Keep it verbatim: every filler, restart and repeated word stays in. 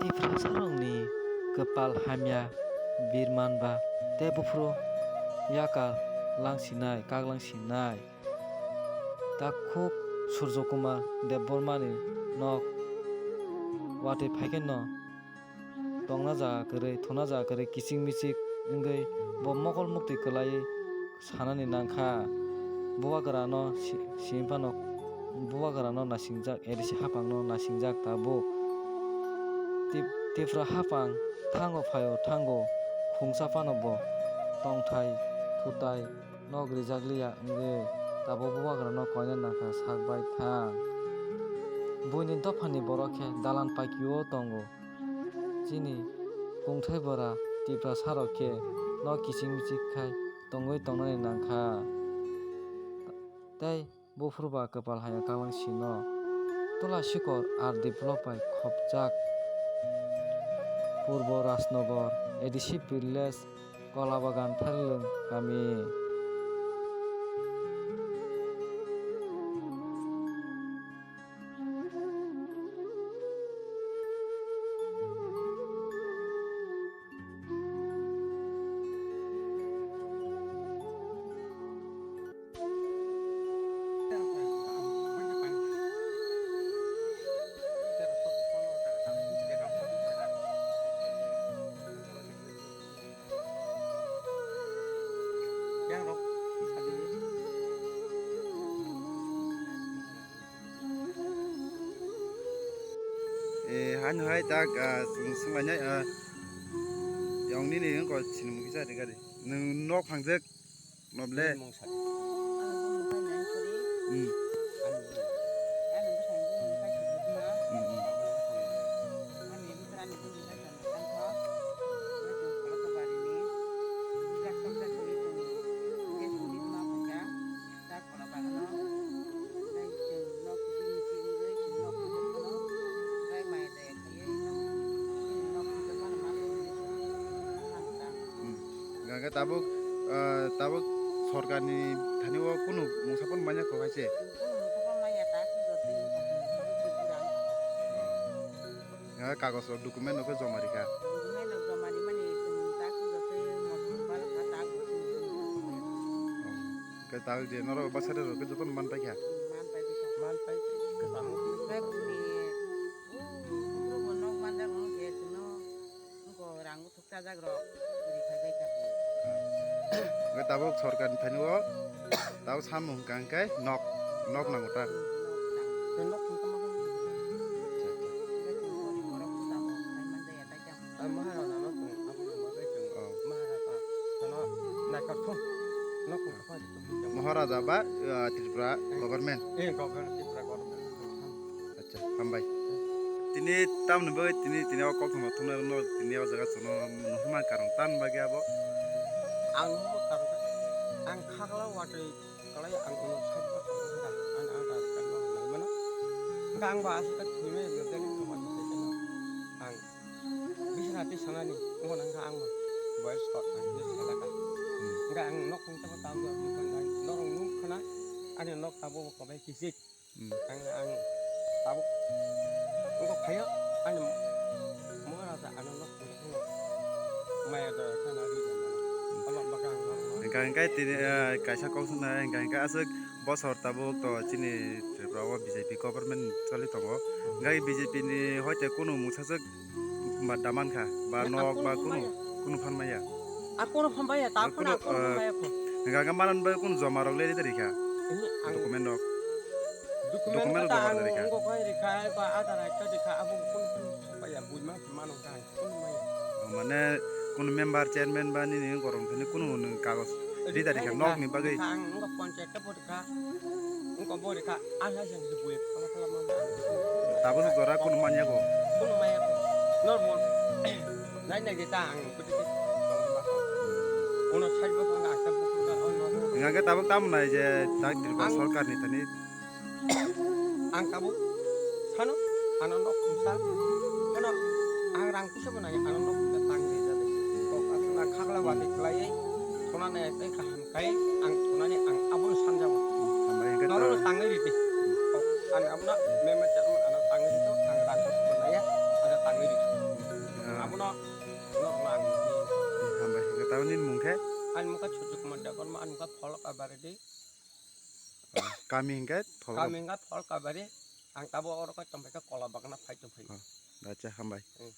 Tiprasarokni kwpal hamya birman ba tei buphuru yakar langsinai, kak langsinai. Takhuk Surjo Kumar Debbarmani nok watwi phaikheno tongna jaga kwrwi, thuna jaga kwrwi kiching michik wngwi bo mokol muktwi kwlaiwi sanani nangkha. Bubagrano si-, simi phano bubagrano nasingjak, A D C haphangno nasingjak tabuk. Tip-, Tipra haphang thango phaio thango khungsa phano bo tongthai thutai nok rijakliya wngwi tabuk bubagrano koina nangkha sak bai thang. Buini dophani borok khe dalan paikio tongo. Chini kungthai bora Tiprasarok khe nok kiching michik khai tongwi tongnani nangkha. Tei buphuru ba kwpal haya kanglang sino. Tola sikor R D block bai khopjak Purbo Rajnagar A D C village Kolabagan Tharlwng kami. Eh, hano hai tak, ah, chwng swnglainai, ah, yong nini wngkha sinimung kisa ri gari. Nwng nok phangjak, noble. Nwng mung sari. Hmm. Ani bwsai nwng pai sujukma. Hmm, hmm. Ani bwsai ani bwsai nwng pai sujukma. Nwng pai sujukma. Nwng pai sujukma. Hmm. Hingke tabuk, ah, tabuk sorkarni thani o kunu mungsa phano manya kok hai se? Hingke kagoj rok, document rok khe joma rikha? Hingke tabuk je norok bwsari rok khe jotono man paikha? Man pai, kwcham wngkha. Hingke rang buthuk chajak rok ri phai bai kha bo. Hingke tabuk sorkar ni thani o tabuk samung hingka hingke nok, nok nango ta. Nok tang. Nok tang tamo. Acha, acha. Hingke tong borok bwsa bo khai man jaya tai tamo. Ah, Maharaja no tong, abo no ma bai tong. Oh. Maharaja no naikar thung. Nok tang tamo. Maharaja ba, ah, Tripura government. Eh, government, Tripura government. Acha, hambai. Tini tamni bagwi tini, tini o koktwma thumnairokno tini o jaga chwngno nuhurma karon tamni bagwi abo? Ang nuhurma karon khe, ang khakla watwi kwlai ang uno side o tongo kha, ang, ang rajkar no hinwi mano. Hwnkhe ang bo aswk khe thwimai rwjani thwngmani tei khe no ang bisina twi sanani wngkha nang kha ang bo boyos kok ang twi salaka. Hmm. Hwnkhe ang nok phung tamo tamo norok nukha na ani nok tabuk bo kobai kichik. Hmm. Ang, ang tabuk wngkha phaio ani Maharaja ano nok phung tamo maya daya khana ri jama. Omo bagwi ang norok. Hwnkha hwnkhe tini, eh, kaisa kok swngnai hwnkha hwnkhe aswk bosor tabuk to chini Tripura o B J P government choli tongo. Hmm. Hwnkhe B J P ni hoite kunu mungsa swk ba da mankha, ba nok, ba kunu, kunu phan maya. A kunu phan maya, ta kunu, kunu, a kunu phan maya kho. Hingka hingka manan bai kunu joma rok le rikha. Document rok. Document rok joma rikha. Ngo koi rikha, ba Aadhaar card rikha, abo kunu phan maya, bui ma mano kha, kunu maya. O, mane kunu member, chairman ba nini gorong thani kunu nwng kagoj rida rikha, nok ni bagwi. Ang ngo panchayat ta Kha, wngkha bo rikha, ang hai jeng se bui phala phala man. Tabuk se jora kunu manya ko? Kunu manya ko. Normal. Nai nai de ta ang kuti te. Uno side bo thang ang ta bukur ka, oh, no, no. Hingke tabuk tamo nai je tak Tripura sorkar ni thani. Ang tabuk sano, ano nok khumsa, ano ang rang kusa bo nai, ano nok khumsa tang de jade. Kok asana khakla wati khlai, thona nai tei kaham. Kai ang thunani ang abono sanjago. Hambai hwnkhe norokno ta- tangwi ridi. Ang abono mema chairman ano tangwi ridi, ang rang bo naya, ano tangwi ridi. Nini mung khe? Ani mung khe Sujuk Kumar Debbarma, ani mung khe Pholok Abari di. Kami hingkhe Pholok. Kami hingkhe Pholok Abari. Ang tabo oro khe tongphai khe Kola Bagana phai tongphai. Acha, hambai. Hmm.